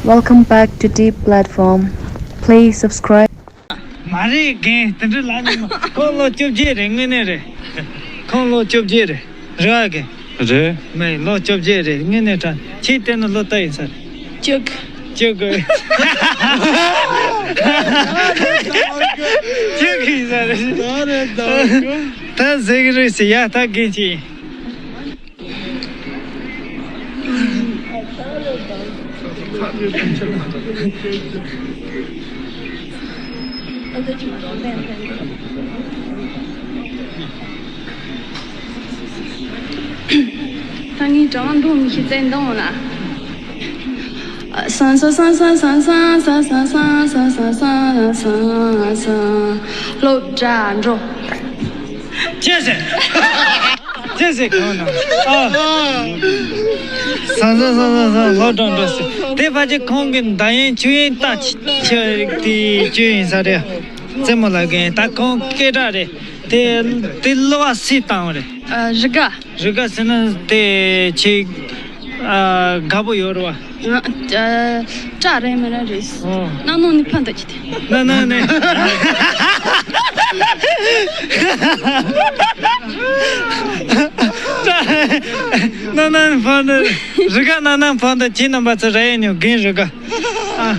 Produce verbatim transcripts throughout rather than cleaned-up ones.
Welcome back to Deep Platform. Please subscribe. མ་རེད། རྒན་དེ་འདྲ་ལབ་ནི་མ། ཁོང་ལོ་བཅོ་བརྒྱད་རེད། དངོས་གནས་རེད། ཁོང་ལོ་བཅོ་བརྒྱད་རེད། རེད་བ་རྒན། རེད། མེད། ལོ་བཅོ་བརྒྱད་རེད། དངོས་གནས་དྲང་། ཁྱེད་བལྟས་ན་ལོ་ལྟ་ཡིན་ས་རེད། བཅུ་དགུ། བཅུ་དགུ། བཅུ་དགུ་ཡིན་ས་རེད། ད་ཟེར་གི་རེད་ཟེར་ཡ། ད་རྒན་ཅིག་ཡིན། ད་ངས་གྲྭ་བ་འགྲོ་མི་ཤེས་ཚེ་འདང་ལ། སང་སང་སང་སང་སང་སང་སང་སང་སང་སང་སང་སང་སང་སློབ་གྲྭ་འགྲོ། ཅེས་ཟེར། ཅེས་ཟེར་གང་ན། ཨ། སང་སང་སང་སང་སང་སློབ་གྲྭ་འགྲོ་ཟེར། དེ་ཕལ་ཆེར་ཁོང་གི་འདར་ཡན་ཆུ་ཡན་ལྟ་ཆེ་དེ་ཆུ་ཡན་ས་རེད། རྩེད་མོ་ལ་རྒན། ད་ཁོང་སྐད་གྲགས་རེད། དེ་དེ་གླུ་བ་སུས་བཏང་བ་རེད། ཨ། རི་དགའ། རི་དགའ་ཟེར་ན་དེ་ཆེ། ཨ། དགའ་པོ་ཡོད་རེད་བ། ཨ། སྐྲ་རེད་མི་རེད་རེད། ཨོ། གནའ་ནང་ནས་ཕར་འདུག་ཅི་དེ། གནའ་ནང་ནས། གནའ་ནང་ནས་ཕར་འདུག། རི་དགའ་གནའ་ནང་ཕར་འདུག། ཁྱེད་རྣམ་པ་ཚོ་ར་ཡན་ཉོ་རྒན་རི་དགའ། ཨ།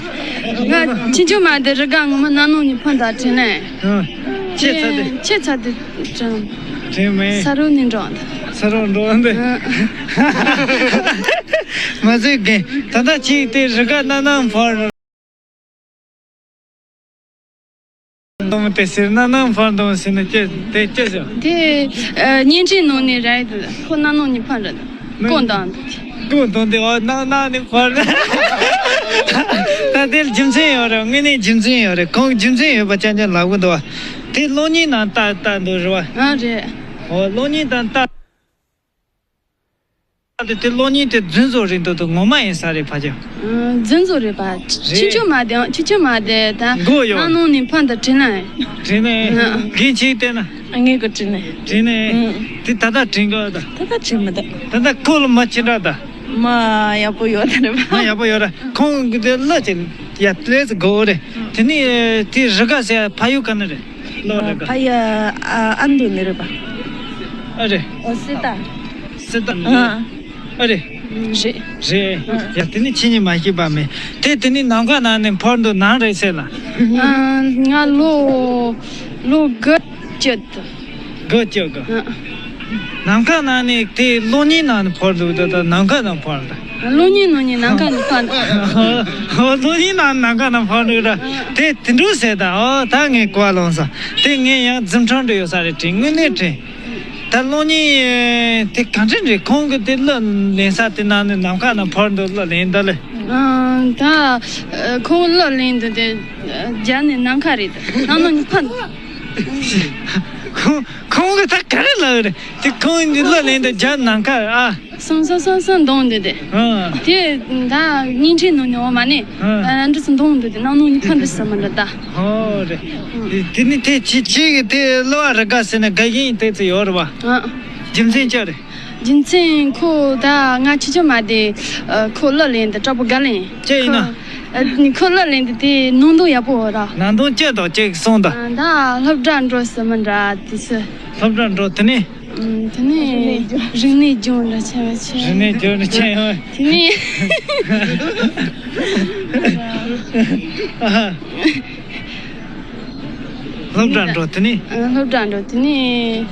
ང་ཆུང་ཆུང་མ་དེ་རི་དགའ་ངོ་མ་གནའ་ནང་ནས་ཕར་འདུག་དྲན་ནས། ཨ། ཁྱེད་ཚ་དེ། ཁྱེད་ཚ་དེ་དྲན། དྲན་མེད། ས་རུ་ནས་འགྲོ། ས་རུ་འགྲོ་འདི། ཨ། མ་ཟད་རྒན། ད་ལྟ་ཁྱེད་དེ་རི་དགའ་གནའ་ནང་ཕར་འདུག་དེ་ཟེར། གནའ་ནང་ཕར་འདུག་ཟེར་ན་ཅི་དེ་ཅི་ཟེར། དེ་ཨ་བརྙན་འཕྲིན་ནང་ནས་རེད། ཁོ་གནའ་ནང་ནས་ཕར་རེད། ཀོ་འདང་འདུག་ཅི། ཀོ་འདང་དེ། ཨོ། གནའ་ནང་ནས་ཕར། ད་དེ་རྒྱུ་མཚན་ཡོད་རེད། དངོས་གནས་རྒྱུ་མཚན་ཡོད་རེད། ཁོང་རྒྱུ་མཚན་ཡོད་པ་ཅན་ཅན་ལབ་གི་འདུག་བ། དེ་གློག་བརྙན་ནང་ལྟ་ལྟ་འདུག་རེད་བ། ཨ་རེད། ཨོ། གློག་བརྙན་དང་ལྟ། དེ་དེ་གློག་བརྙན་དེ་རྫུན་བཟོ་རེད་འདུག་དང་ངོ་མ་ཡིན་ས་རེད་ཕ་ཁྱེད། ཨ། རྫུན་བཟོ་རེད་པ། རེད། ཆུང་ཆུང་མ་དེ། ཆུང་ཆུང་མ་དེ་ད་མགོ་ཡོད། གནའ་ནང་ནས་ཕར་འདུག་དྲན་ན། དྲན་ནས། ཨ། རྒན་ཁྱེད་བལྟས་ན། ངས་གོ་དྲན་ནས། དྲན་ནས། ཨ། དེ་ད་ལྟ་དྲན་གི་ད། ད་ལྟ་དྲན་མི་འདུག། ད་ལྟ་ཁོ་ལ་མ་ཅི་འདྲ་ད། མ་ཡག་པོ་ཡོད་ད་རེད་པ། མ་ཡག་པོ་ཡོད་ར། ཁོང་གི་དེ་གླུ་ཅིག་ཡ་ལས་སུ་གོ་རེད། དེ་ནས་དེ་རི་དགའ་ཟེར་ཕ་ཡུལ་ག་ནས་རེད། ལོ་རེད་ག། ཕ་ཡུལ་ཨ་ཨ་མདོ་ནས་རེད་པ། ཨ་རེད། ཨོ་སི་ཏ། སི་ཏ་ནས། ཨ། ཨ་རེད། རེད། རེད། ཡ་དེ་ནི་ཁྱེད་ཉིད་མ་ཤེས་པ་མེད། དེ་དེ་ནི་ནམ་མཁའ་ནང་ནས་ཕར་འདུག་ནང་རེད་ཟེར་ལ། ཨ། ང་ལོ་ལོ་དགུ་བཅུ་དུ། དགུ་བཅུ་གི། ཨ། ནམ་མཁའ་ནང་ནས་དེ་གློག་བརྙན་ནང་ནས་ཕར་འདུག་ད་ད་ནམ་མཁའ་ནང་ཕར་འདུག། གློག་བརྙན་ནང་ནས་ནམ་མཁའ་ནས་ཕར་འདུག། ཨོ། གློག་བརྙན་ནང་ནམ་མཁའ་ནང་ཕར་འདུག་ར། དེ་དེ་འདྲ་ཟེར་ད། ཨོ། ད་ངས་གོ་བ་ལོན་སོང་། དེ་ངས་ཡང་རྫུན་ཕྲ་འདྲ་ཡོད་ས་རེད་དྲན། དངོས་གནས་དྲན། ད་གློག་བརྙན་དེ་ག་འདྲ་རེད། ཁོང་གི་དེ་གླུ་ལེན་ས་དེ་ནང་ནས་ནམ་མཁའ་ནང་ཕར་འདུག་གླུ་ལེན་ད་ལེ། ཨང་། ད་ཁོང་གླུ་ལེན་དུས་དེ་རྒྱ་ནས་ནམ་མཁའ་རེད། ནང་ནང་ནས་ཕར་འདུག། ཁོང་ཁོང་གི་ད་ག་རེ་ལབ་རེད། དེ་ཁོང་གི་གླུ་ལེན་དུས་རྒྱ་ནམ་མཁའ། ཨ། སང་སང་སང་སང་འདང་དེ་དེ། ཨ། དེ་ད་བརྙན་འཕྲིན་ནང་ནས་འོ་མ་ནི། ཨ། ཨ། འདྲ་ཚོ་འདང་དེ་དེ་ནང་ནང་ནས་ཕར་འདུག་ས་མ་འདྲ་ད། ཨོ་རེད། དེ་ནི་དེ་ཁྱེད་ཁྱེད་ཀྱི་དེ་གླུ་བ་རི་དགའ་ཟེར་ན་དགའ་ཞེན་དེ་ཚོ་ཡོད་རེད་བ། ཨ། རྒྱུ་མཚན་ཅི་རེད། རྒྱུ་མཚན་ཁོ་ད་ང་ཆུང་ཆུང་མ་དེ་ཨ་ཁོ་གླུ་ལེན་དེ་དྲག་པོ་དགའ་ལེན། ཅི་ཡིན་ན། ཁོ་ཨ་ཁོ་གླུ་ལེན་དེ་དེ་ནང་དོན་ཡག་པོ་ཡོད་ར། ནང་དོན་ཅི་དང་ཅི་གསུངས་དང་། ཨ། ད་སློབ་གྲྭ་འགྲོ་ས་མ་འདྲ་དེ་ཚོ། སློབ་གྲྭ་འགྲོ་དེ་ནས། ཨ། དེ་ནས་རིག་གནས་སྦྱོང་འདྲ་བྱས་པ་བྱས། རིག་གནས་སྦྱོང་འདྲ་བྱས་ཡོང་། དེ་ནས། ཨ། སློབ་གྲྭ་འགྲོ་དེ་ནས། ཨ། སློབ་གྲྭ་འགྲོ་དེ་ནས།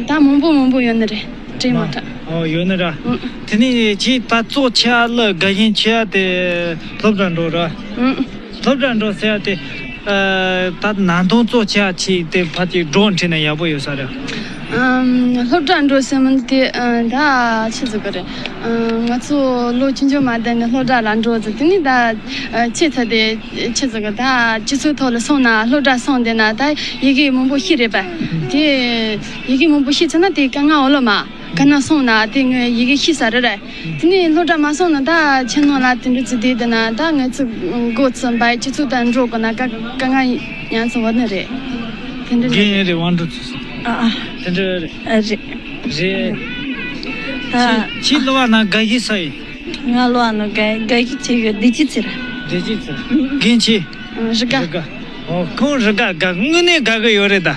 ད་མང་པོ་མང་པོ་ཡོད་ནི་རེད། དྲན་མ་ཐུབ། ཨོ། ཡོད་ནི་ར། ཨང་། དེ་ནས་ཁྱེད་ད་གཙོ་ཆེ་བ་གླུ་དགའ་ཞེན་ཆེ་བ་དེ་སློབ་གྲྭ་འགྲོ་ར། ཨང་། སློབ་གྲྭ་འགྲོ་ཟེར་ཡ་དེ། ཨ། ད་ནང་དོན་གཙོ་ཆེ་བ་ཆེ་དེ་ཕར་ཅིག་སྒྲོག་འཕྲིན་ན་ཡག་པོ་ཡོད་ས་རེད། ཨམ། སློབ་གྲྭ་འགྲོ་ཟེར་མིན་དེ། ཨ། ད་ཆི་ཟེར་གི་རེད། ཨ། ང་ཚོ་ལོ་ཆུང་ཆུང་མ་དེ་ནས་སློབ་གྲྭ་ལ་འགྲོ་ཟེར་དེ་ནས་ད་ཆི་ཟེར་དེ་ཆི་ཟེར་གི། ད་སྤྱི་ཚོགས་ཐོག་ལ་སོང་ན་སློབ་གྲྭ་སོང་དེ་ན་ད་ཡི་གེ་མང་པོ་ཤེས་རེད་པ། དེ་ཡི་གེ་མང་པོ་ཤེས་ཚར་ན་དེ་དཀའ་ངལ་འོ་ལོ་མ། ག་ན་སོང་ན་དེ་ངས་ཡི་གེ་ཤེས་ས་རེད་རེད། དེ་ནས་སློབ་གྲྭ་མ་སོང་ན་ད་ཁྱིམ་ནང་ལ་དེ་འདྲ་ཅིག་བསྡད་དེ་ན་ད་ང་ཚོ་མགོ་ཚོས་འབའ་སྤྱི་ཚོགས་དང་འགྲོ་དགོས་ན་དཀའ་དཀའ་ངལ་ཡང་ཚོ་བ་ནི་རེད། དེ་འདྲ་རེད། རྒན་རེད་དབང་འགྲོ་ཚོ་སོང་། ཨ་ཨ། དེ་འདྲ་རེད། ཨ་རེད། རེད། ད་ཁྱི་ཁྱི་གླུ་བ་ན་དགའ་ཞེན་ས་ཡིན། ང་ལོ་ཨ་ནོ་དགའ་དགའ་གི་ཆེ་གི་བདེ་སྐྱིད་ཟེར། བདེ་སྐྱིད་ཟེར། རྒན་ཆེ། རི་ག་རི་ག་ཨོ་ཁོང་རི་ག་དགའ་དངོས་གནས་དགའ་གི་ཡོད་རེད་ད།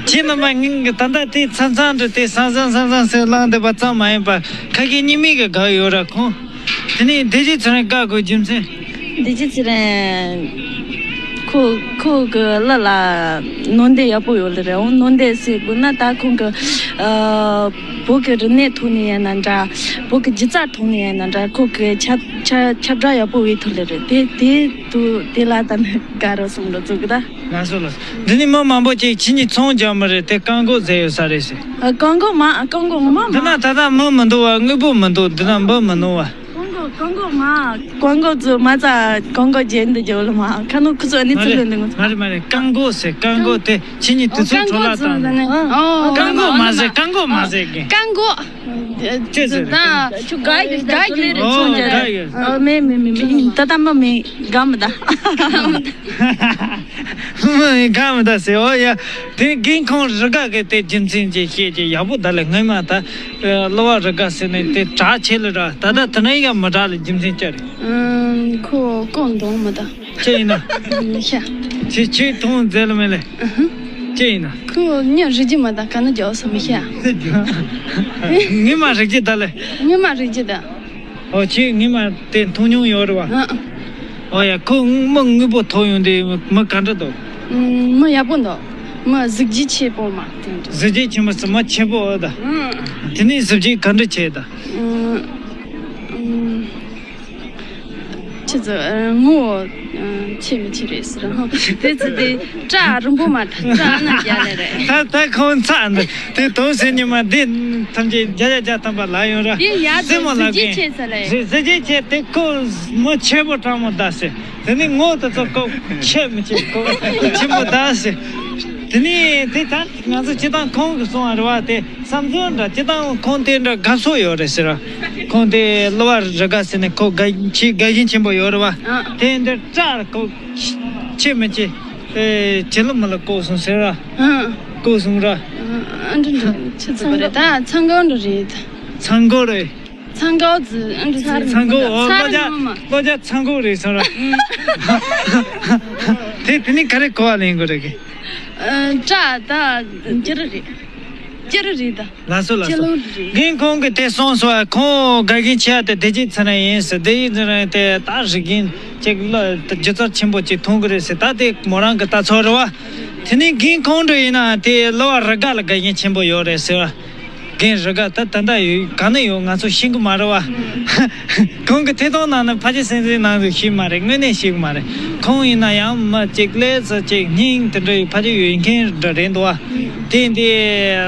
ཁྱེད་རྣམ་པ་ངས་ད་ལྟ་དེ་མཚམས་མཚམས་འདྲ་དེ་སང་སང་སང་སང་ཟེར་ལངས་བསྡད་པ་ཙམ་མ་ཡིན་པར་ཁ་སྐད་གཉིས་མེད་གི་དགའ་གི་ཡོད་ར། ཁོང་དེ་ནས་བདེ་སྐྱིད་ཚེ་རིང་དགའ་དགོས་རྒྱུ་མཚན། བདེ་སྐྱིད་ཚེ་རིང་ཁོ་ཁོ་གི་ལ་ལ་ནོར་འདེད་ཡག་པོ་ཡོད་ལེ་རེད། འོ་ནོར་འདེད་ཟེར་དགོས་ན་ད་ཁོང་གི་ཨ་བོད་ཀྱི་རིག་གནས་ཐོག་ནས་ཡིན་ན་འདྲ། བོད་ཀྱི་སྒྱུ་རྩལ་ཐོག་ནས་ཡིན་ན་འདྲ། ཁོ་གི་ཁྱབ་ཁྱབ་ཁྱབ་བསྒྲགས་ཡག་པོ་བྱེད་ཐུབ་ལེ་རེད། དེ་དེ་དུ་དེ་ལ་ད་ནི་དགའ་རོགས་སོང་ལོ་ཚོ་གི་ད། ལགས་སོ་ལགས་སོ། འདི་ནི་མི་མང་པོ་ཅིག་ཁྱེད་གཉིས་ཚོང་རྒྱག་མི་རེད་དེ་རྐང་འགོག་ཟེར་ཡོད་ས་རེད་ཟེར། ཨ་རྐང་འགོག་མ་རྐང་འགོག་ངོ་མ་མ། འདི་ན་ད་ལྟ་མི་མི་འདུག་བ། དངོས་པོ་མི་འདུག་འདི་ན་འབུ་མི་འདུག་བ། རྐང་འགོག་རྐང་འགོག་མ། རྐང་འགོག་ཚོ་མ་ཚ་རྐང་འགོག་བྱེད་འདི་རྒྱབ་ལ་མ་ཁ་ནོ་ཁུ་ཚོ་ནི་ཚུར་ལོན་འདི་ངོ་ཚ། མ་རེད་མ་རེད། རྐང་འགོག་ཟེར། རྐང་འགོག་དེ་ཁྱེད་གཉིས་དུས་ཚོད་འཕྲོ་བརླག་བཏང་ནས། ཨོ་རྐང་འགོག་མ་ཟེར། རྐང་འགོག་མ་ཟེར་གི། རྐང་འགོག་ཅི་ཟེར་རེད། ད་ཆུ་དགའ་ཡི་དགའ་ཡི་རེད། ཨོ་ཚོང་རྒྱག་དགའ་ཡི། ཨོ་མེ་མེ་མེ་མེ་ད་ད་མ་མེ་དགའ་མི་ད། མི་དགའ་མི་ད་ཟེར། ཨོ་ཡ། དེ་རྒན་ཁོང་རི་ག་གི་དེ་རྒྱུ་མཚན་ཅིག་བཤད་ཀྱི་ཡག་པོ་ད་ལས་སྔོན་མ་ད་གླུ་བ་རི་ག་ཟེར་ནས་དེ་གྲགས་ཆེ་ལ་ར། ད་ད་དེ་ནས་ཡང་མི་གྲགས་ལ་རྒྱུ་མཚན་ཅི་རེད། ཁོ་ལྐོག་འདོང་མི་ད། ཅི་ཡིན་ན། མི་ཤ། ཁྱེད་ཁྱེད་མཐོང་མཛད་ལ་མེད་ལེ། ཅི་ཡིན་ན། ཁོ་ཉ་རིག་རྒྱུ་མ་ད་ག་ན་རྒྱག་སོ་མི་ཤ། ངས་མ་རིག་རྒྱུ་ད་ལེ། ངས་མ་རིག་རྒྱུ་ད། ཨོ་ཁྱེད་ངས་མ་དེ་མཐོང་མྱོང་ཡོད་རེད་བ། ཨོ་ཡ། ཁོ་མི་དངོས་པོ་ཐོག་ཡོང་དེ་མི་ག་འདྲ་འདུག་མི་ཡག་པོ་འདུག་མི་གཟི་བརྗིད་ཆེ་པོ་མ་དེ་འདྲ། གཟི་བརྗིད་ཆེན་པོ་ཟེར་མ་ཆེ་པོ་ཨོ་ད། དེ་ནས་གཟི་བརྗིད་ག་འདྲ་ཆེ་ད། ཆི་ཟེར། ངོ་ཆེ་མི་ཆེ་རེད་ཟེར། དེ་ཚོ་དེ་སྐྲ་རིང་པོ་མ་ད་སྐྲ་ན་རྒྱ་ལེ་རེད། ད་ད་ཁོང་ཚ་འདི་དེ་དོན་ཟེར་ཉི་མ་འདི་ཐམས་ཅད་བརྒྱ་ཆ་བརྒྱ་ཐམ་པ་ལ་ཡོང་ར། དེ་ཡ་རྩེད་མོ་ལ་གཟི་བརྗིད་ཆེ་ས་ལེ། གཟི་བརྗིད་ཆེ་དེ་ཁོ་མི་ཆེ་པོ་སྤྲང་མོ་ད་ཟེར། དེ་ནི་ངོ་དེ་ཚོ་ཁོ་ཆེ་མི་ཆེ་ཁོ་ཆེན་པོ་ད་ཟེར། དེ་ནི་དེ་ད་ང་ཚོ་སྤྱི་བཏང་ཁོང་གི་གསུང་བ་རེད་བ། དེ་བསམ་ཚུལ་འདྲ་སྤྱི་བཏང་ཁོང་དེ་འདྲ་དགའ་ཕྱོགས་ཡོད་རེད་ཟེར། ཁོང་དེ་གླུ་བ་རི་ག་ཟེར་ནས་ཁོ་དགའ་ཆེ་དགའ་ཞེན་ཆེན་པོ་ཡོད་རེད་བ། དེ་འདྲ་སྐྲ་ཁོ་ཆེ་མི་ཆེ། ཨེ་ཆེ་ལ་མ་ལ་བཀོག་སོང་ཟེར་ར། ཨ། བཀོག་སོང་ར། ཨ་འདྲ་འདྲ་ཆི་ཟིག་ག་རེད། ད་ཚང་ག་འདྲ་རེད། ཚང་ག་རེད། ཚང་ག་ཟིག་ཨ་འདྲ་ཟིག་ཚང་ག་ཨོ་ཚར་ལོ་རྒྱ་ནོ་མ། ལོ་རྒྱ་ཚང་ག་རེད་སོང་ར། དེ་དེ་ནི་ག་རེ་གོ་བ་ལེན་དགོས་རེད་གི། ཨ་སྐྲ་ད་སྐྱ་རི་རེད། སྐྱ་རི་རེད་ད། ལགས་སོ་ལགས་སོ། སྐྱ་ལོ་རེད། རྒན་ཁོང་གིས་དེ་གསུངས་སོང་། ཁོང་དགའ་ཞེན་ཆེ་བ་དེ་བདེ་སྐྱིད་ཚེ་རིང་ཡིན་ཟེར། བདེ་སྐྱིད་ཚེ་རིང་དེ་ད་རིག་གཞུང་ཅིག་ལ་སྒྱུ་རྩལ་ཆེན་པོ་ཅིག་མཐོང་གི་རེད་ཟེར། ད་དེ་མོ་རང་གི་ལྟ་ཚུལ་རེད་བ། དེ་ནས་རྒན་ཁོང་འདྲ་ཡིན་ན་དེ་གླུ་བ་རི་ག་ལ་དགའ་ཞེན་ཆེན་པོ་ཡོད་རེད་ཟེར་བ། རྒན་རི་ག་ད་ད་ལྟ་ཡོད་ག་ན་ཡོད་ང་ཚོ་ཤེས་གི་མ་རེད་བ། ཁོང་གི་ཐད་གཏོང་ནང་ན་ཕལ་ཆེར་སེམས་ཅན་ནང་དུ་ཤེས་མ་རེད། དངོས་གནས་ཤེས་གི་མ་རེད། ཁོང་ཡིན་ན་ཡང་མི་གཅིག་ལས་ཚོ་གཅིག་སྙིང་དེ་འདྲ་ཡོད་ཕལ་ཆེར་ཡོད་མཁན་འདྲ་རེད་འདུག་བ། དེ་འདི་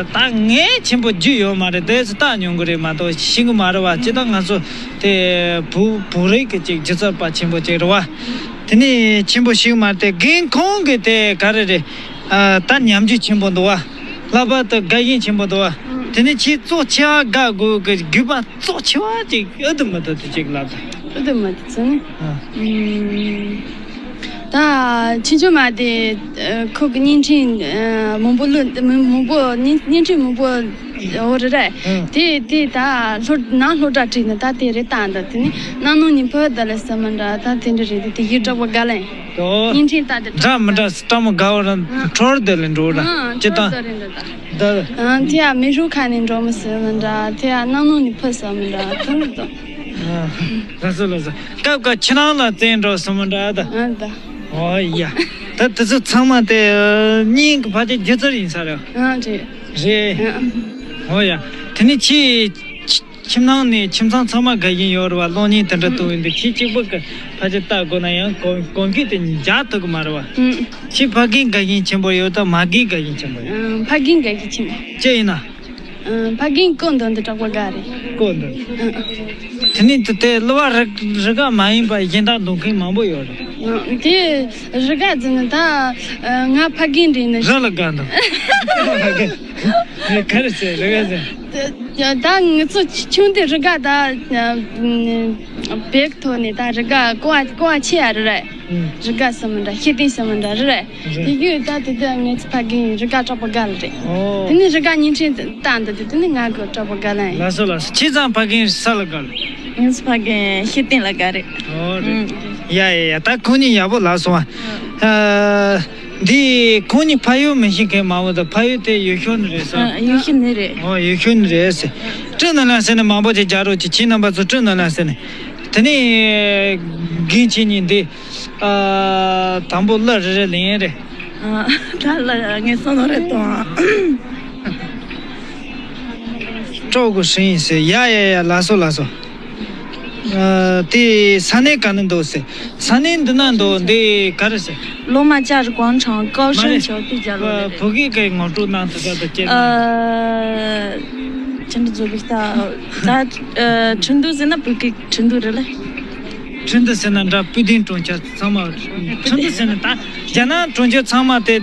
ད་ངས་ཆེན་པོ་རྒྱུས་ཡོད་མ་རེད། དེ་ཚོ་ལྟ་མྱོང་གི་རེད་མ་གཏོགས་ཤེས་གི་མ་རེད་བ། ཅི་ད་ང་ཚོ་དེ་བོད་བོད་རིགས་ཀྱི་གཅིག་སྒྱུ་རྩལ་པ་ཆེན་པོ་གཅིག་རེད་བ། དེ་ནས་ཆེན་པོ་ཤེས་གི་མ་རེད། དེ་རྒན་ཁོང་གི་དེ་ག་རེ་རེད། ཨ་ད་ཉམས་རྒྱུ་ཆེན་པོ་འདུག་བ། ལྷག་པར་དུ་དགའ་ཞེན་ཆེན་པོ་འདུག་བ། དེ་ནས་ཁྱེད་གཙོ་ཆེ་བ་དགའ་དགོས་གི་དགོས་པ་གཙོ་ཆེ་བ་ཅིག་ཨ་དུ་མི་ཐུབ་དུ་ཅིག་ལབ་དང་། ཨ་དུ་མི་ཐུབ་ཚུལ་ནི། ཨ། ཨུམ། ད་ཆུང་ཆུང་མ་དེ་ཁོ་གི་བརྙན་འཕྲིན་མང་པོ་བླུགས་མང་པོ་བརྙན་འཕྲིན་མང་པོ་འོ་རེད་རེད། དེ་དེ་ད་སློབ་ནང་སློབ་གྲྭ་བྲིས་ནས་ད་དེ་རེད་བཏང་ད། དེ་ནི་གནམ་ནང་ནས་བུད་ད་ལ་ས་མ་འདྲ་ད་དེ་འདྲ་རེད། དེ་དེ་ཡིད་སྐྲག་པ་དགའ་ལན། བརྙན་འཕྲིན་ལྟ་དེ་འདྲ་མི་འདྲ་སྐྲ་མོ་དགའ་བ་རང་ཁྲོར་དེ་ལས་འགྲོ་ར་ཅི་དང་། ད་དེ་ཡང་མི་རུ་ཁ་ནས་འགྲོ་མི་སྲིད་མི་འདྲ། དེ་ཡང་གནམ་ནང་ནས་བུད་ས་མི་འདྲ་དེ་འདྲ་དང་། ལགས་སོ་ལགས་སོ། སྐབས་འགའ་ཁྱེད་རང་ལ་བཙན་འགྲོ་སོང་མི་འདྲ་ད། ཨ་ད། ཨོ་ཡ། ད་དེ་ཚོ་ཚང་མ་དེ་སྙིང་གི་ཕལ་ཆེར་སྒྱུ་རྩལ་ཡིན་ས་རེད། ཨ་རེད། རེད། ཨ། ཨོ་ཡ། དེ་ནི་ཁྱི་ཁྱིམ་ནང་ནས་ཁྱིམ་ཚང་ཚང་མ་དགའ་བཞིན་ཡོད་རེད་བ། གློག་བརྙན་དེ་འདྲ་གཏོང་ཡོང་དུས་ཁྱི་གཅིག་པུ་གི་ཕལ་ཆེར་ལྟ་དགོས་ན་ཡང་གོམ་གོམ་གྱིས་དེ་འཇགས་ཐུབ་ཀྱི་མ་རེད་བ། ཨུམ། ཁྱི་ཕ་རྒན་དགའ་བཞིན་ཆེན་པོ་ཡོད་དམ་མ་རྒན་དགའ་བཞིན་ཆེན་པོ་ཡོད། ཨུམ། ཕ་རྒན་དགའ་བཞིན་ཆེན་པོ། ཅི་ཡིན་ན། ཨ། ཕ་རྒན་ཀོ་འདོན་དུ་དྲག་པོ་དགའ་རེད། ཀོ་འདོན། ཨ། དེ་ནས་དེ་དེ་གླུ་བ་རི་རི་ག་མ་ཡིན་པ་གཞན་དག་འདོན་མཁན་མང་པོ་ཡོད་རེད། ཨ། དེ་རི་ག་ཟེར་ན་ད་ང་ཕ་རྒན་རེད་ན། རི་ལ་དགའ་འདུག་ག་རེ་ཟེར་རི་ག་ཟེར། ད་ང་ཚོ་ཆུང་དུས་རི་ག་ད་བེག་ཐོག་ནས་ད་རི་ག་ཀོ་བ་ཀོ་བ་ཆེ་ཡ་རེད། རི་ག་ཟེར་མི་འདྲ་ཤེས་ལྡན་ཟེར་མི་འདྲ་རེད། རེད། དེ་གི་ད་དེ་དུས་ངེད་ཚོ་ཕ་རྒན་རི་ག་དྲག་པོ་དགའ་ལ་རེད། ཨོ། དེ་ནི་རི་ག་བརྙན་འཕྲིན་ལྟ་འདི་དུས་དེ་ནི་ང་གི་དྲག་པོ་དགའ་ལ་ཡིན། ལགས་སོ་ལགས་སོ། ཁྱེད་ཚང་ཕ་རྒན་ས་ལ་དགའ་ལ། ངས་ཕ་རྒན་ཤེས་བསྟན་ལ་ག་རེད། ཨོ་རེད། ཨུམ། ཡ་ཡ་ཡ། ད་ཁོང་གཉིས་ཡག་པོ་ལབ་སོང་ཨ། ཨ། འདི་ཁོང་གཉིས་ཕ་ཡུལ་མི་ཤེས་མཁན་མང་པོ་འདུག་ཕ་ཡུལ་དེ་ཡུལ་ཤུལ་ནས་རེད་ཟེར། ཨ། ཡུལ་ཤུལ་ནས་རེད། ཨོ། ཡུལ་ཤུལ་ནས་རེད་ཟེར། སྤྲིན་ནང་ལ་ཟེར་ནས་མང་པོ་ཅིག་རྒྱག་རོགས་གྱིས། ཁྱེད་རྣམ་པ་ཚོ་སྤྲིན་ནང་ལ་ཟེར་ནས། དེ་ནས་རྒན་ཁྱེད་གཉིས་འདི། ཨ། དང་པོ་གླུ་རེ་རེ་ལེན་རེད། ཨ། ད་གླུ་ངས་བསམ་བློ་རེ་གཏོང་། སྤྲོ་དགོས་ཧྲིང་ཡིན་ཟེར། ཡ་ཡ་ཡ། ལགས་སོ་ལགས་སོ། ཨ། དེ་ས་གནས་ག་ནས་འདུག་ཟེར། ས་གནས་འདི་ན་འདུག་འདི་ག་རེ་ཟེར།罗马假日广场高升桥地下路。མ་རེད། བོད་སྐད་ཀྱི་ངོ་སྤྲོད་གནང་ཐུབ་ས་དང་བཅས་ན། ཨ། ཁྲིན་ཏུ་ཛུ་བི་ཏ། ད་ཁྲིན་ཏུ་ཟེར་ན་བོད་སྐད་ཁྲིན་ཏུ་རེད་ལ། ཁྲིན་ཏུ་ཟེར་ན་འདྲ། པུ་ཏིན་གྲོང་ཁྱེར་ཚང་མ། ཁྲིན་ཏུ་ཟེར་ན་ད་རྒྱ་ནག་གྲོང་ཁྱེར་ཚང་མ་དེ་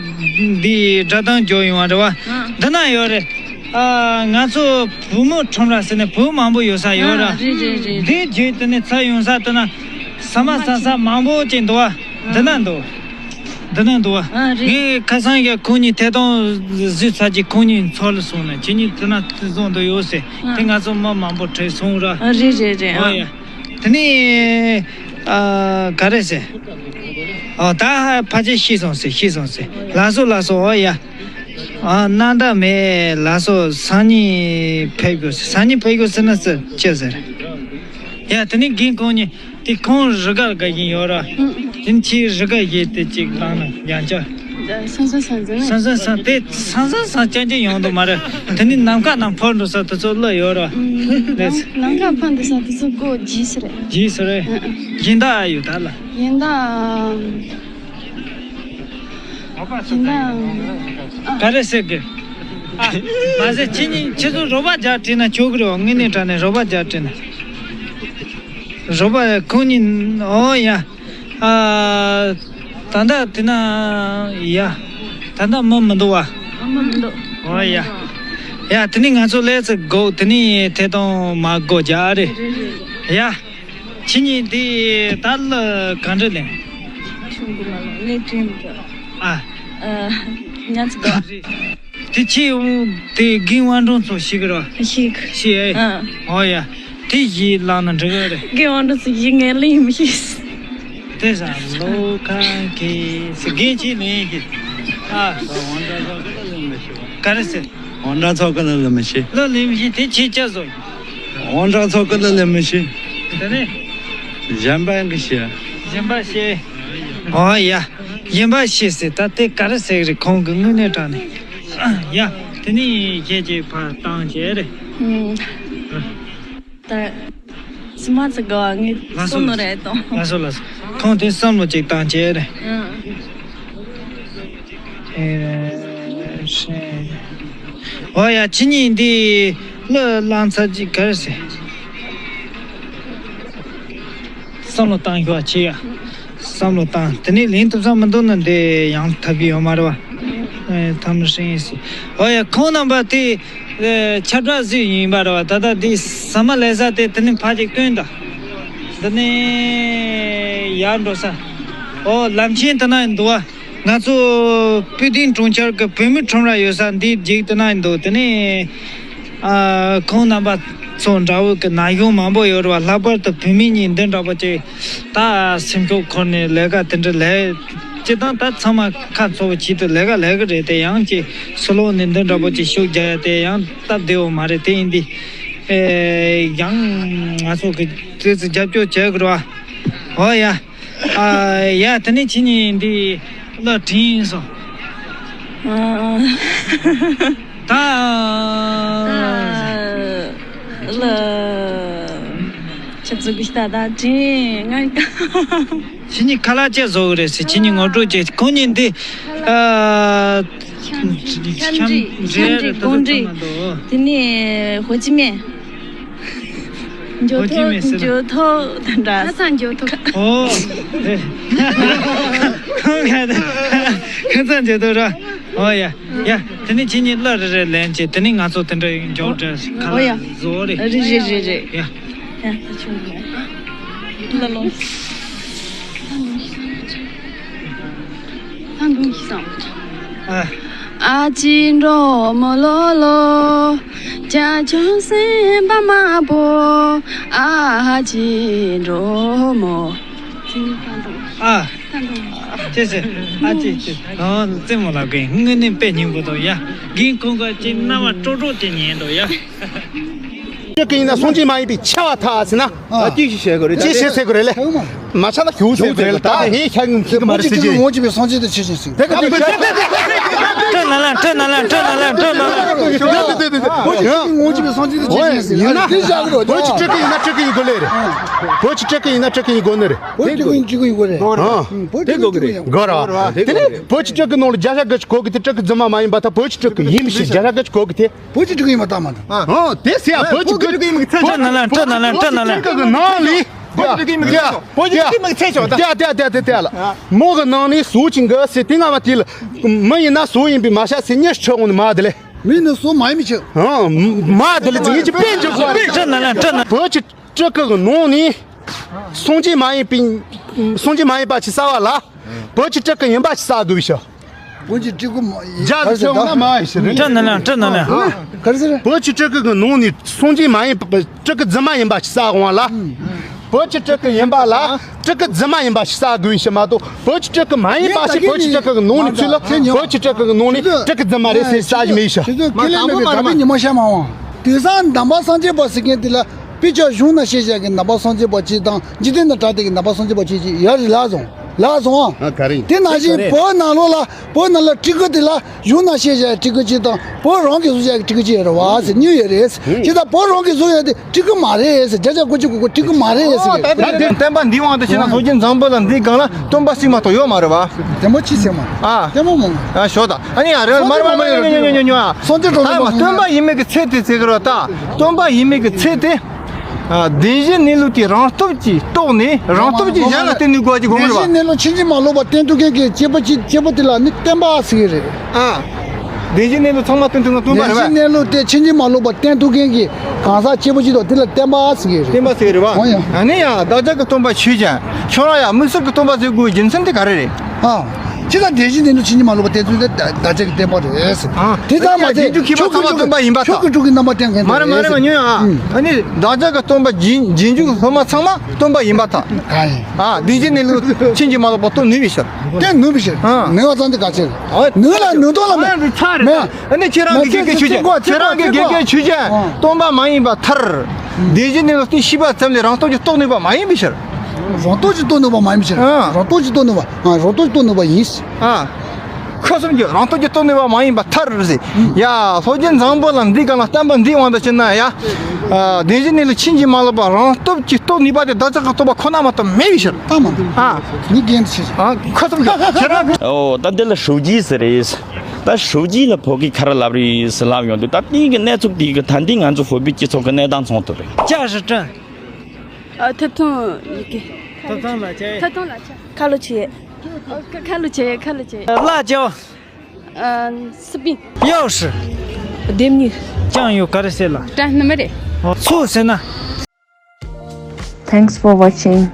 འདི་སྒྲ་གདངས་འཇོག་ཡོང་བ་རེད་བ། ཨ། འདི་ན་ཡོད་རེད། ཨ། ང་ཚོ་བོད་མི་ཁྲོམ་ར་ཟེར་ནས་བོད་མང་པོ་ཡོད་ས་ཡོད་ར། ཨ། རེད་རེད་རེད། འདི་རྗེས་དེ་ནས་ཚུར་ཡོང་ས་དེ་ན་ཟ་མ་ཟ་ས་མང་པོ་ཅིག་འདུག་བ། འདི་ན་འདུག་འདི་ན་འདུག་བ། ཨ། རེད། ངས་ཁ་སང་གི་ཁོང་གཉིས་ཐད་གཏོང་བཟོས་ཚར་རྗེས་ཁོང་གཉིས་འཚོལ་སོང་ནས། ཁྱེད་གཉིས་དེ་ན་བཟོ་འདུག་ཡོད་ཟེར། ཨ། དེ་ང་ཚོ་མི་མང་པོ་བྲོས་སོང་ར། ཨ། རེད་རེད་རེད། ཨོ་ཨ། ཡ། དེ་ནས། ཨ། ག་རེ་ཟེར། ཨོ། ད་ཕལ་ཆེར་ཤེས་སོང་ཟེར། ཤེས་སོང་ཟེར། ལགས་སོ་ལགས་སོ། ཨོ་ཡ། ཨ། སྣང་དག་མེད། ལགས་སོ། སང་ཉིན་ཕེབས་དགོས་ཟེར། སང་ཉིན་ཕེབས་དགོས་ཟེར་ན་ཟེར་ཅི་ཟེར། ཡ། དེ་ནས་རྒན་ཁོང་གཉིས་དེ་ཁོང་རི་ག་དགའ་བཞིན་ཡོད་ར། ཨུ། དེ་ནས་ཁྱེད་རི་ག་བཞེས་ཏེ་ཅིག་བཏང་ན་ཡང་བསྐྱར། སང་སང་སང་ཟེར་ན། སང་སང་སང་དེ་སང་སང་སང་ཅན་ཅན་ཡོང་འདུག་མ་རེད། དེ་ནས་ནམ་མཁའ་ནང་འཕུར་འགྲོ་ས་དེ་ཚོ་གླུ་ཡོད་ར། ཨུ། ལགས། ནམ་མཁའ་འཕུར་འགྲོ་ས་དེ་ཚོ་གོ་རྗེས་སུ་རེད། རྗེས་སུ་རེད། ཨུ་ཨུ། གཞན་དག་ཡོད་ད་ལ། གཞན་དག་གཞན་དག་ཨ། ག་རེ་ཟེར་གི། ཨ། མ་ཟད་ཁྱེད་གཉིས་ཁྱེད་ཚོ་རོགས་པ་རྒྱག་བྲིས་ན་ཆོག་གི་རེད་བ། དངོས་གནས་དྲང་གནས་རོགས་པ་རྒྱག་བྲིས་ན། རོགས་པ་ཁོང་གཉིས། ཨོ་ཡ། ཨ། ད་ལྟ་དེ་ན་ཡ། ད་ལྟ་མི་མི་འདུག་བ། མི་མི་འདུག་ཨོ་ཡ། ཡ། དེ་ནས་ང་ཚོ་ལས་ཚེ་སྒོ་དེ་ནས་ཐད་གཏོང་མ་སྒོ་རྒྱག་རེད། རེད་རེད། ཡ། ཁྱེད་གཉིས་འདི་ད་ལ་ག་འདྲ་ལེན། ཆུང་གི་མ་ལ་ངས་དྲན་མི་འདུག་ཨ། ཨ། ཉན་ཚིག་ག་དེ་ཁྱེད་འོང་དེ་རྒན་དབང་སྒྲོན་ཚོ་ཤེས་གི་རེད། ཤེས་གི་ཤེས་ཨེ། ཨ། ཨོ་ཡ། དེ་ཞིག་བླངས་ན་འགྲིག་གི་རེད། རྒན་དབང་སྒྲོན་ཚོ་ཡིན་ངས་ལེན་མི་ཤེས། དེ་ས་ལོ་ཁ་གི་སི་རྒན་ཁྱེད་ལེན་ཤེས། ཨ། ག་རེ་ཟེར། དབང་གྲགས་ཚོགས་ཀྱི་གླུ་ལེན་མི་ཤེས། གླུ་ལེན་མི་ཤེས་དེ་ཁྱེད་ཅག་བཟོ། དབང་གྲགས་ཚོགས་ཀྱི་གླུ་ལེན་མི་ཤེས། དེ་ནས། གཞན་པ་གི་ཤེས། གཞན་པ་ཤེས། ཨོ་ཡ། གཞན་པ་ཤེས་ཟེར་ད་དེ་ག་རེ་ཟེར་གི་རེད། ཁོང་གི་དངོས་གནས་དྲང་གནས། ཡ། དེ་ནས་ཁྱེད་ཀྱིས་ཕར་བཏང་བྱས་རེད། ཨུམ། ད། སུ་མ་ཚ་ག་བ་ངས་ལགས་སོ་སོ་ནོ་རེད་དང་། ལགས་སོ་ལགས་སོ། ཁོང་དེ་བསམ་བློ་ཅིག་བཏང་བྱས་རེད། ཨུམ། ཨེ། ཨོ་ཡ། ཁྱེད་གཉིས་འདི་གླུ་བླངས་ཚར་གཅིག་ག་རེ་ཟེར། བསམ་བློ་བཏང་ཤོག་ཨ། ཁྱེད་ཡ། བསམ་བློ་བཏང་། དེ་ནས་ལེན་ཐུབ་ས་མི་འདུག་ན་འདི་ཡང་ཐབས་ཀྱི་ཡོད་མ་རེད་བ། ཨེ། ཐམ་ཧྲིང་ཡིན་སྲིད། ཨོ་ཡ། ཁོང་རྣམ་པ་དེ་ཨེ། ཁྱབ་བསྒྲགས་ཟིག་ཡིན་པ་རེད་བ། ད་ལྟ་འདི་ཟ་མ་ལས་ས་དེ་དེ་ནས་ཕ་ཅིག་སྟོན་ད། འདི་ནས་ཡར་འགྲོ་ས། ཨོ། ལམ་ཆེན་དེ་ན་འདུག་བ། ང་ཚོ་པུ་ཏིན་གྲོང་ཁྱེར་གྱི་བོད་མི་ཁྲོམ་ར་ཡོད་ས་འདིའི་རྒྱུག་དེ་ན་འདུག་དེ་ནས་ཨ། ཁོང་རྣམ་པ་ཚོ་འདྲ་བོ་གི་ན་གཞོན་མང་པོ་ཡོད་རེད་བ། ལྷག་པར་དུ་བུད་མེད་གཉིས་འདི་འདྲ་པོ་ཅིག་ད་སེམས་ཤུགས་འཁོར་ནས་ལས་ཀ་དེ་འདྲ་ལས། སྤྱིར་བཏང་ད་ཚང་མ་ཁ་འཚོ་བའི་ཆེད་དུ་ལས་ཀ་ལས་ཀྱི་རེད་དེ། ཡང་ཅིག་སུ་ལོག་ནས་འདི་འདྲ་པོ་ཅིག་ཤུགས་རྒྱག་ཡ་དེ་ཡང་སྟབས་བདེ་བོ་མ་རེད། དེ་ཡིན་དུས་ཨེ། ཡང་ང་ཚོ་གི་ཏོག་ཙམ་རྒྱབ་སྐྱོར་བྱེད་དགོས་རེད་བ། ཨོ་ཡ། ཨ་ཡ། དེ་ནས་ཁྱེད་གཉིས་འདི་གླུ་དྲན་སོང་། ཨ། ད་གླུ་ཁྱེད་ཚོ་གི་ལྟ་ད་དྲན་ང་། ཁྱེད་གཉིས་ཁ་ལག་ཅི་བཟོ་གི་རེད་ཟེར། ཁྱེད་གཉིས་ངོ་སྤྲོད་བྱེད། ཁོང་གཉིས་འདི་ཨ། ཁྱམས་ཁྱམས་འདྲི་ཁྱམས་འདྲི་ཁྱམས་འདྲི་གོང་འདྲི། དེ་ནས་ཧོ་ཅི་མིན། འགྱོ་ཐོ་འགྱོ་ཐོ་དང་འདྲ། ཁ་སང་འགྱོ་ཐོ། ཨོ། ཁོང་ག་ད་ཁ་སང་འགྱོ་ཐོ་ར། ཨོ་ཡ། ཡ། དེ་ནས་ཁྱེད་གཉིས་གླུ་རེ་རེ་ལེན་བྱས། དེ་ནས་ང་ཚོ་དེ་འདྲ་མགྱོགས་འགྲོ་ཁ་ཨོ་ཡ། ལག་བཟོ་རེ། རེ་རེ་རེ་རེ། ཡ། ཡ། ད་ཆུང་གླུ་ལོ། ད་འདུག་ཤི་སང་། ཨ། ཨ་ཅི་འགྲོ་མོ་ལོ་ལོ། ཡ་ཆུང་སེམས་པ་དམར་པོ་ཨ་ཅེ་འགྲོ་མོ། ཨ། ཅེ་ཅེ། ཨ་ཅེ་ཅེ། ཨ་རྩེད་མོ་ལབ་མཁན་དངོས་གནས་དཔེ་སྙིང་པོ་འདུག་ཡ། རྒན་ཁོང་ག་ཅིག་རྣ་བ་ཀྲོག་ཀྲོག་ཅིག་ཉན་འདུག་ཡ། སྤྲུལ་སྐུ་ཡིན་ན་སངས་རྒྱས་མ་ཡིན་པའི་ཆ་བ་ཐག་ཟེར་ན། ཨ། ཅི་ཞིག་བྱེད་དགོས་རེད། ཅི་ཞིག་ཟེར་དགོས་རེད་ལེ། མ་ཆགས་ན་ཞུ་ཟེར་དགོས་རེད་ལེ། ད་ཧེ་ཤ་ངམ་ཚིག་མ་རེད་ཟེར་གྱི། ངོ་བཅུ་པའི་སངས་རྒྱས་དེ་ཆོས་ཅན་ཟེར། དེ་ག་དེ་ཁྲིད་ན་ལ་ཁྲིད་ན་ལ་ཁྲིད་ན་ལ་ཁྲིད་ན་ལ། བོད་ཀྱི་ངོ་བཅུ་པའི་སངས་རྒྱས་དེ་ཆོས་ཅན་ཟེར། ཡིན་ན་དེ་བཞག་གི་རོ། བོད་ཀྱི་སྤྲུལ་སྐུ་ཡིན་ན་སྤྲུལ་སྐུ་ཡིན་དགོས་ལེ་རེད། བོད་ཀྱི་སྤྲུལ་སྐུ་ཡིན་ན་སྤྲུལ་སྐུ་ཡིན་དགོས་ནི་རེད། བོད་སྤྲུལ་སྐུ་ཡིན་དགོས་རེད། ཨ། བོད་སྤྲུལ་སྐུ་ཡིན་དགོས་རེད། དགོས་རེད་བ། དེ་ནས་བོད་ཀྱི་སྤྲུལ་སྐུ་ནང་ལ་བརྒྱ་ཆ་བརྒྱད་ཅུ་གོ་གི་དེ་སྤྲུལ་སྐུ་རྫུན་མ་མ་ཡིན་པ་དང་བོད་ཀྱི་སྤྲུལ་སྐུ་ཡིན་པ་ཞིག་བརྒྱ་ཆ་བརྒྱད་ཅུ་གོ་གི་དེ། བོད་ཀྱི་སྤྲུལ་སྐུ་ཡིན་པ་ལྟ་མ་འདུག་ཨ། ཨོ་དེ་ཟེར་ཡ། བོད་ཀྱི་སྤྲུལ་སྐུ་ཡིན་པ་ཁྱད་ཆོད་ན་ལ་ཁྲིད་ན་ལ་ཁྲིད་ན་ལ། བོད་ཀྱི་སྤྲུལ་སྐུ་ཡིན་པ་ཁྱད་ཆོད། ནང་ལ། བོད་ཀྱི་སྤྲུལ་སྐུ་ཡིན་པ་ཁྱད་ཆོད་ད། དེ་དེ་དེ་དེ་ལ། མོ་གི་ནང་ནས་སུ་ཅིག་འགའ་ཟེར་དེ་ང་བ་དེ་ལ། མི་ཡིན་ན་སུ་ཡིན་པའི་མ་ཤ་ཟེར་ཉེ་ཆོས་འོང་ནི་མ་དེ་ལེ། མི་ནི་སུ་མ་ཡིན་མི་ཆོས། ཨང་། མ་དེ་ལ་ཅིག་ངེད་ཀྱི་དཔེ་འཇོག་དགོས་རེད། ཁྲིད་ན་ལ་ཁྲིད་ན། བོད་ཀྱི་སྤྲུལ་སྐུ་གི་ནང་ནས། སངས་རྒྱས་མ་ཡིན་པའི། སངས་རྒྱས་མ་ཡིན་པ་ཞིག་བསགས་པ་ལ། བོད་ཀྱི་སྤྲུལ་སྐུ་ཡིན་པ་ཞིག་བསགས་དགོས་ཤག་བོད་ཀྱི་སྤྲུལ་སྐུ་མ་ཡིན། རྒྱ་ཟེར་ཆོག་ན་མ་ཡིན་ཞིག་རེད། ཁྲིད་ན་ལ་ཁྲིད་ན་ལ། ག་རེ་ཟེར། བོད་ཀྱི་སྤྲུལ་སྐུ་གི་ནང་ནས་སངས་རྒྱས་མ་ཡིན་པ་སྤྲུལ་སྐུ་རྫུན་མ་ཡིན་པ་ཞིག་བསགས་འོང་ལ། བོད་ཀྱི་སྤྲུལ་སྐུ་ཡིན་པ་ལ་སྤྲུལ་སྐུ་རྫུན་མ་ཡིན་པ་ཞིག་བསགས་དགོས་ཤག་མ་གཏོགས་བོད་ཀྱི་སྤྲུལ་སྐུ་མ་ཡིན་པ་ཞིག་བོད་ཀྱི་སྤྲུལ་སྐུ་གི་ནང་ནས་ཚུལ་ལ་བོད་ཀྱི་སྤྲུལ་སྐུ་གི་ནང་ནས་སྤྲུལ་སྐུ་རྫུན་མ་རེད་ཟེར་ས་ཞིག་མེད་ཤག་ཁྱེད་ཚོ་ཁས་ལེན་མེད་པའི་དགའ་པའི་ཉི་མ་ཤར་མ་འོང་། དེང་སང་ནང་པ་སངས་རྒྱས་པ་ཟེར་མཁན་དེ་ལ། དཔེ་ཆ་གཞུང་ན་བཤད་བཞག་གི་ནང་པ་སངས་རྒྱས་པ་གཅིག་དང་འཇིག་རྟེན་ན་གྲགས་བསྡད་ཀྱི་ནང་པ་སངས་རྒྱས་པ་གཅིག་གཅིག་ཡར་ལ་སོང་། ལ་སོང་ཨ། ཨ་ག་རེ་ཡིན། དེ་ནང་བཞིན་བོད་ནང་ལོགས་ལ་བོད་ནང་ལ་སྤྲུལ་སྐུ་དེ་ལ་གཞུང་ན་བཤད་བཞག་སྤྲུལ་སྐུ་གཅིག་དང་བོད་རང་གིས་བཟོ་བཞག་གི་སྤྲུལ་སྐུ་གཅིག་ཡོད་རེད་བ་ཟེར་སྙུང་ཡོད་རེད། ཁྱེད་ད་བོད་རང་གིས་བཟོ་ཡོད་དེ་སྤྲུལ་སྐུ་མ་རེད་ཟེར། བརྒྱ་ཆ་དགུ་བཅུ་གོ་དགུ་སྤྲུལ་སྐུ་མ་རེད་ཟེར་གི། ད་དེ་བསྟན་པ་འདིའི་དབང་དུ་བྱས་ན་སངས་རྒྱས་བཟང་པོ་ལ་འདིའི་སྒང་ལ་སྟོན་པ་གཅིག་མ་གཏོགས་ཡོད་མ་རེད་བ། དེ་མོ་ཅི་ཟེར་མ། ཨ། དེ་མོ་མོ། ཨ་ཞོ་ད། ཨ་ནི་ཡ་རེད་མ་རེད་མ་རེད་ཉོ་ཉོ་ཉོ་ཉོ། སངས་རྒྱས་གྲོལ་ད་མ་སྟོན་པ་ཡིན་མིན་གྱི་ཚད་དེ་ཟེར་གི་རེད་ད། སྟོན་པ་ཡིན་མིན་གྱི་ཚད་དེ། ཨ། བདེན་བཞིའི་གནས་ལུགས་དེ་རང་སྟོབས་ཀྱིས་རྟོགས་ནས་རང་སྟོབས་ཀྱིས་གཞན་ལ་བསྟན་ནས་དགོས་ཀྱི་དགོངས་པ་རེད་བ། བདེན་བཞིའི་གནས་ལུགས་ཕྱིན་ཅི་མ་ལོག་པ་བསྟན་ཐུབ་མཁན་གྱི་སྐྱེས་བུ་གཅིག་སྐྱེས་བུ་དེ་ལ་ནི་བསྟན་པ་ཟེར་གི་རེད། ཨ། བདེན་བཞིའི་གནས་ལུགས་ཚང་མ་བསྟན་ཐུབ་ན་སྟོན་པ་རེད་བ། བདེན་བཞིའི་གནས་ལུགས་དེ་ཕྱིན་ཅི་མ་ལོག་པ་བསྟན་ཐུབ་མཁན་གྱི་གང་ཟག་སྐྱེས་བུ་གཅིག་དང་དེ་ལ་བསྟན་པ་ཟེར་གི་རེད། བསྟན་པ་ཟེར་གི་རེད་བ། འོ་ཡ། ཨ་ནི་ཡ་བདག་ཅག་གི་སྟོན་པ་ཆོས་ཅན། ཁྱོད་རང་ཡང་དམིགས་བསལ་གྱི་སྟོན་པ་ཟེར་དགོས་རྒྱུ་མཚན་དེ་ག་རེ་རེད། ཨ། ཁྱེད་རང་བདེན་བཞིའི་གནས་ལུགས་ཕྱིན་ཅི་མ་ལོག་པ་བསྟན་ཚུལ་དེ་བདག་ཅག་གི་བསྟན་པ་རེད། ཨ། དེ་ཙམ་མ་ཟད་ཁྱོད་ཀྱི་སྤྲུལ་སྐུ་སྟོན་པ་ཡིན་པ་ཁྱོད་ཀྱི་སྤྲུལ་སྐུ་རྣམ་པ་བསྟན་མཁན་མ་རེད་མ་རེད་མ་ཉོན་ཨ། ཨ་ནི་བདག་ཅག་གི་སྟོན་པ་རྗེས་རྗེས་འཇུག་སློབ་མ་ཚང་མ་སྟོན་པ་ཡིན་པ་དང་། གང་ཡིན། ཨ། བདེན་བཞིའི་གནས་ལུགས་ཕྱིན་ཅི་མ་ལོག་པ་སྟོན་ནུས་པའི་ཕྱིར། བསྟན་ནུས་པའི་ཕྱིར། ཨ། ནུས་པ་ཙམ་དེ་ག་ཚད་རེད། ཨ། ནུས་ལ་ནུས་སྟོབས་ལ་མེད། ཨ་ནི་ཚ་རེད། མེད། ཨ་ནི་ཁྱེད་རང་གི་དགེ་རྒན་ཆོས་ཅན། ཁྱེད་རང་གི་དགེ་རྒན་ཆོས་ཅན། སྟོན་པ་མ་ཡིན་པ་མཐར། བདེན་བཞིའི་གནས་ལུགས་དེ་ཤེས་པ་ཙམ་ལས་རང་སྟོབས་ཀྱིས་རྟོགས་ནུས་པ་མ་ཡིན་པའི་ཕྱིར། རང་སྟོབས་ཀྱིས་རྟོགས་ནུས་པ་མ་ཡིན་པའི་ཕྱིར། ཨ། རང་སྟོབས་ཀྱིས་རྟོགས་ནུས་པ། ཨ། རང་སྟོབས་ཀྱིས་རྟོགས་ནུས་པ་ཡིན། ཨ། ཁོ་གསུམ་གྱིས་རང་སྟོབས་ཀྱིས་རྟོགས་ནུས་པ་མ་ཡིན་པ་མཐར་ཟེར། ཡ། སློབ་དཔོན་བཟང་པོ་ལ་འདི་ག་ལ་བསྟན་པ་འདིའི་དབང་དུ་བྱས་ན་ཡ། ཨ། བདེན་བཞིའི་གནས་ལུགས་ཕྱིན་ཅི་མ་ལོག་པ་རང་སྟོབས་ཀྱིས་རྟོགས་ནུས་པ་དེ་བདག་ཅག་གི་སྟོན་པ་ཁོ་ན་མ་གཏོགས་མེད་པའི་ཕྱིར། ལྟ་མ་འདུག་ཨ། ངའི་འགན་དུ་བྱས། ཨ། ཁོ་གསུམ་གྱིས་ཁྱེད་རང་། ཨོ། ད་འདི་ལ་ཧྲུའུ་ཅི་ཟེར་རེད། ད་ཧྲུའུ་ཅི་ལ་བོད་སྐད་ག་རེ་ལབ་རེད་ཟེར་ལབ་ཡོང་དུས་ད་དེའི་གི་གནས་ཚུལ་དེའི་གི་ད་འདི་ང་ཚོ་བོད་པའི་སྤྱི་ཚོགས་ཀྱི་གནས་སྟངས་མཚོན་ཐུབ་རེད། ཅ་ཧྲི་ཀྲན། ཨ། ཐིབ་ཐང་ཡི་གེ། ཐིབ་ཐང་ལ་ཆ། ཐིབ་ཐང་ལ་ཆ། ཁ་ལོ་ཆེ། ཨ། ཁ་ཁ་ལོ་ཆེ། ཁ་ལོ་ཆེ། ལ་ཅའོ། ཨ། སི་པིན། 钥匙། ལྡེམ་གཉིས། 酱油། ག་རེ་ཟེར་ལ། ཀྲན་ནི་མ་རེད། ཚུ་ཟེར་ན། Thanks for watching.